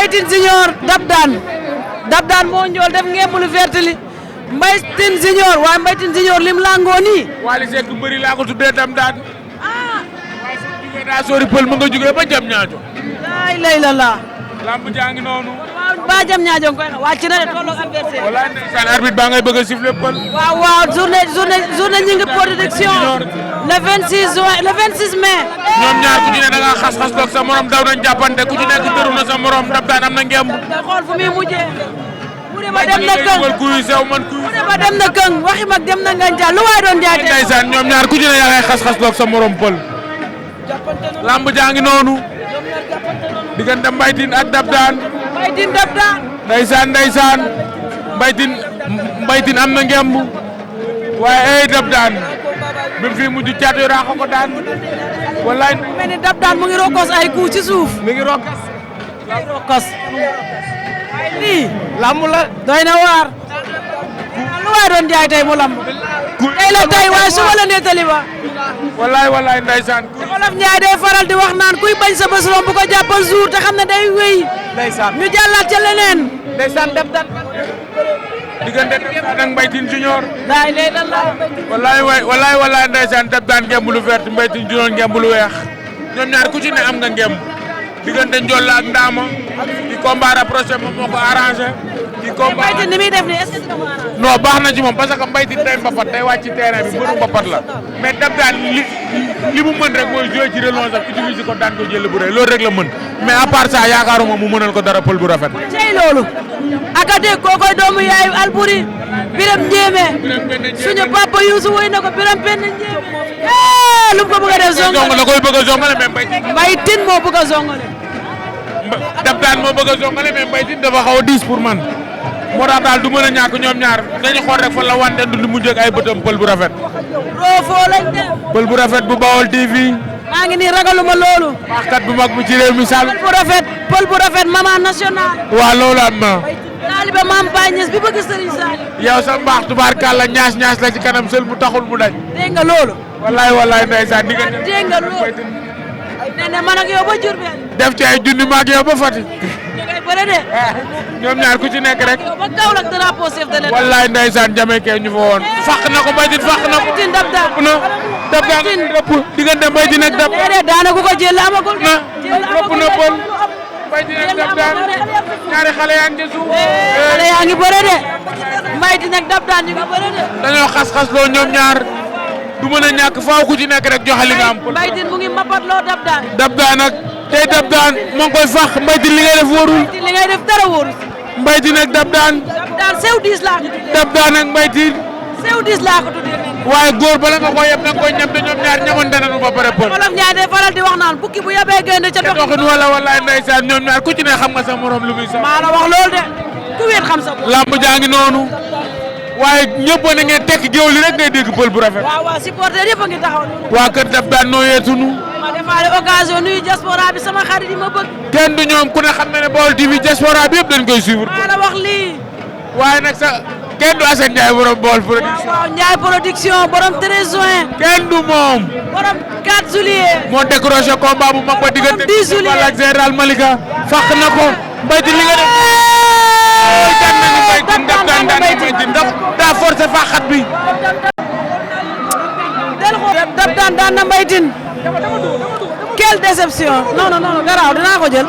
Mbaye Tine Junior dab daan moo njool def ngeen lu vert li Mbaye Tine Junior waaye Mbaye Tine Junior lim langoo nii. Wally Seck mbëri laa ko tuddee dam daan. waaye su jugee daa sori pël mu nga jugee ba jam ñaajo. lay la. lamb jaa ngi noonu. waaw ba jam ñaajo koy wàcc na de tolloog adversaire. walaay ndeysaan arbitre baa ngay bëgg a siffler pël. waaw journée ñi ngi production le 26 mai. ñoom ñaar ku ci ne da ngaa xas-xas doog sa morom daw nañ jàppante ku ci nekk dëru na sa morom dab daan am na ngemb. nga xool fu muy mujjee. mu ne ba dem na këng kuy sew man kuy. mu ne ba dem na këng waxi mag dem na ngàncax lu waay doon jaay. ndeysaan ñoom ñaar ku ci ne yaa ngay xas-xas doog sa morom pël. lamb jaa ngi noonu. diggante Mbaye Tine ak dab daan. Mbaye Tine dab daan. ndeysaan Mbaye Tine am na ngemb. waaye ay dab daan. bi mu fi mujj caatu yu raax ko daan. wallaay. mel ni dab daan mu ngi rokkos ay coup ci suuf. mi ngi rokkas. rokkos. waaye lii. lamb la doy na waar. lu waay doon jaay tey mu lamb. tey la tey waaye suba la nettali ba. wallaay ndeysaan. Wolof Njaay day faral di wax naan kuy bañ sa bés romb bu ko jàppal jour te xam ne day wéy. ndeysaan ñu jàllaat ca leneen. ndeysaan dab daan. diggante dab daan ak Mbaye Tine Junior. daay lay lan la. wallaay ndeysaan dab daan ngemb lu vert Mbaye Tine Junior ngemb lu weex. ñoom ñaar ku ci ne am nga ngemb. diggante Njool la ak Ndaama. di combat rapproché moom moo ko arrangé. di combat Mbaye Tine ni muy def nii est-ce que dina ko arrangé. non baax na ci moom parce que Mbaye Tine day mbapat day wàcc ci terrain bi mbëru mbapat la mais dab daan li mu mën rek mooy jouer ci relance ak utiliser ko daan ko jël bu rëy loolu rek la mën mais à part ça yaakaaruma mu mënal ko dara pël bu rafet. cey loolu. akate kookoy doomu yaayu Alboury. Biram Njéeme. suñu papa Youssou woy na ko Biram Penn Njéeme. lu mu ko bëgg a def zongale da koy bëgg a zongale mais Mbaye Tine moo bëgg a zongale. dab daan moo bëgg a zongale mais Mbaye Tine dafa xaw a diis pour man. moo tax daal du mën a ñàkk ñoom ñaar dañu xool rek fa la wante du mu jëg ay bëtam pël bu rafet. roofoo lañ dem. pël bu rafet bu Bawol TV. maa ngi nii ragaluma loolu. waxkat bu mag bi ci réew mi Sall. pël bu rafet maman national. waaw loolu am na. taalibe maam Baye Niass bi bëgg Serigne Sall. yow sa mbaax tubaarkàlla ñaas la ci kanam sël bu taxul mu dañ. dégg nga loolu. wallaay ndeysaan diggante. dégg nga loolu. nee na man ak yow ba Diourbel. def ci ay junni ma ak yow ba Fatick. ñu ngay bëre de. ñoom ñaar ku ci nekk rek. ba Kaolack drapeau chef de l'État. wallaay ndeysaan jamee kee ñu fa woon. fàq na ko Mbaye Tine fàq na ko. Mbaye Tine dab daan. dab daan rëpp diggante Mbaye Tine ak dab. déedéet daanagu ko jël amagul. rëpp na pël. Mbaye Tine ak dab daan ñaari xale yaa ngi ci suuf. xale yaa ngi bëre de. Mbaye Tine ak dab daan ñu ngi bëre de. dañoo xas-xas loo ñoom ñaar du mën a ñàkk faaw ku ci nekk rek joxe li nga am. Mbaye Tine mu ngi mbapat loo dab daan. dab daan ak tey dab daan moo ngi koy fàq Mbaye Tine li ngay def wóorul. li ngay def dara wóorul. Mbaye Tine ak dab daan. dab daan sew diis laa ko tuddee. dab daan ak Mbaye Tine. sew diis laa ko tuddee. waaye góor bala nga koy yeb da nga koy ñam te ñoom ñaar ñamante nañu ba pare pël. Wolof Njaay day faral di wax naan bukki bu yebee gaynde ca doxin walaay ndeysaan ñoom ñaar ku ci ne xam nga sa morom lu muy sax. maa la wax loolu de ku wéet xam sa bopp. lamb jaa ngi noonu waaye ñëpp na ngeen tekk géew li rek ngay dégg pël bu rafet. waaw supporter yëpp a ngi taxaw. waa kër daf daan nooyeetunu. ma defaale occasion nuyu diaspora bi sama xarit yi ma bëgg. kenn du ñoom ku ne xam na ne Baol TV diaspora bi yëpp dañ koy suivre. maa la wax lii. waaye nag sa kenn du Assane Ndiaye borom Baol production. waaw Ndiaye production borom 13 juin. kenn du moom. borom 4 juillet. moo décroché combat bu mag ba diggante. 10 juillet Balla ak Général Malika. fàq na ko Mbaye Tine li nga def. daan nañu Mbaye Tine daan Mbaye Tine daa forcé fàqat bi. dab daan na Mbaye Tine. quelle déception. non garaaw dinaa ko jël.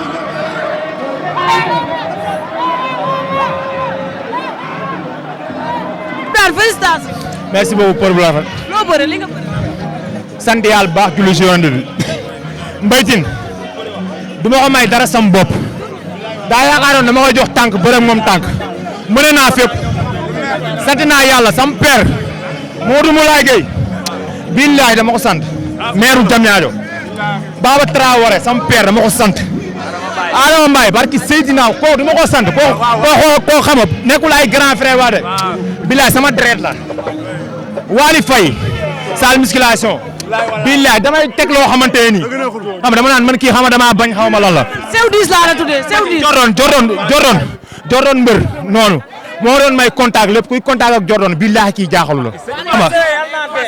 félicitations. merci beaucoup pour bu rafet. loo bëre li nga bëre. sant yàlla bu baax julli si yoon bi. Mbaye Tine du ma ko may dara sam bopp. daa yaakaaroon dama koy jox tànk bëre moom tànk. mën naa fépp. sant naa yàlla sam père. Modou Moulaye Gueye. billaay dama ko sant. maire Diamniadio. Baba Traoré sam père dama ko sant. Adama Mbaye barki Seydina kooku dama ko sant koo xam nekkul ay grand frère waa de. billaay sama deret la. Wali Faye. salle musculation. billaay damay teg loo xamante ne nii. xam nga dama naan man kii xam nga damaa bañ xaw ma lan la. sew diis laa la tuddee sew diis. Jordan mbër noonu. moo doon may contact lépp kuy contact ak Jordan billaay kii jaaxalu la.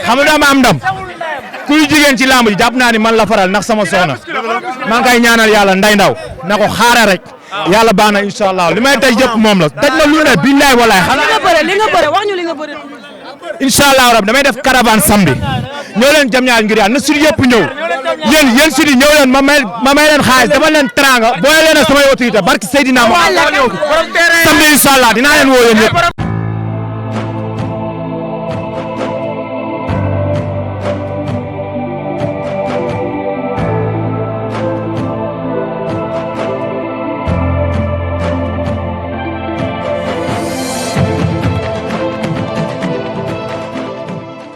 xam nga dama am ndam. kuy jigéen ci lamb ji jàpp naa ni man la faral ndax sama soxna. maa ngi koy ñaanal yàlla nday ndaw na ko xaara rek yàlla baax na incha allah li may daj yëpp moom la daj na lu ne billaay walaay li nga bëre wax ñu li nga bëre. incha allah rab damay def caravane samedi ñëw leen jam ñaar ngir yàlla na sud yëpp ñëw yéen sud ñëw leen ma may leen xaalis dama leen teranga booy leen ak samay autorité barki Seydina ma samedi incha allah dinaa leen woo yéen yëpp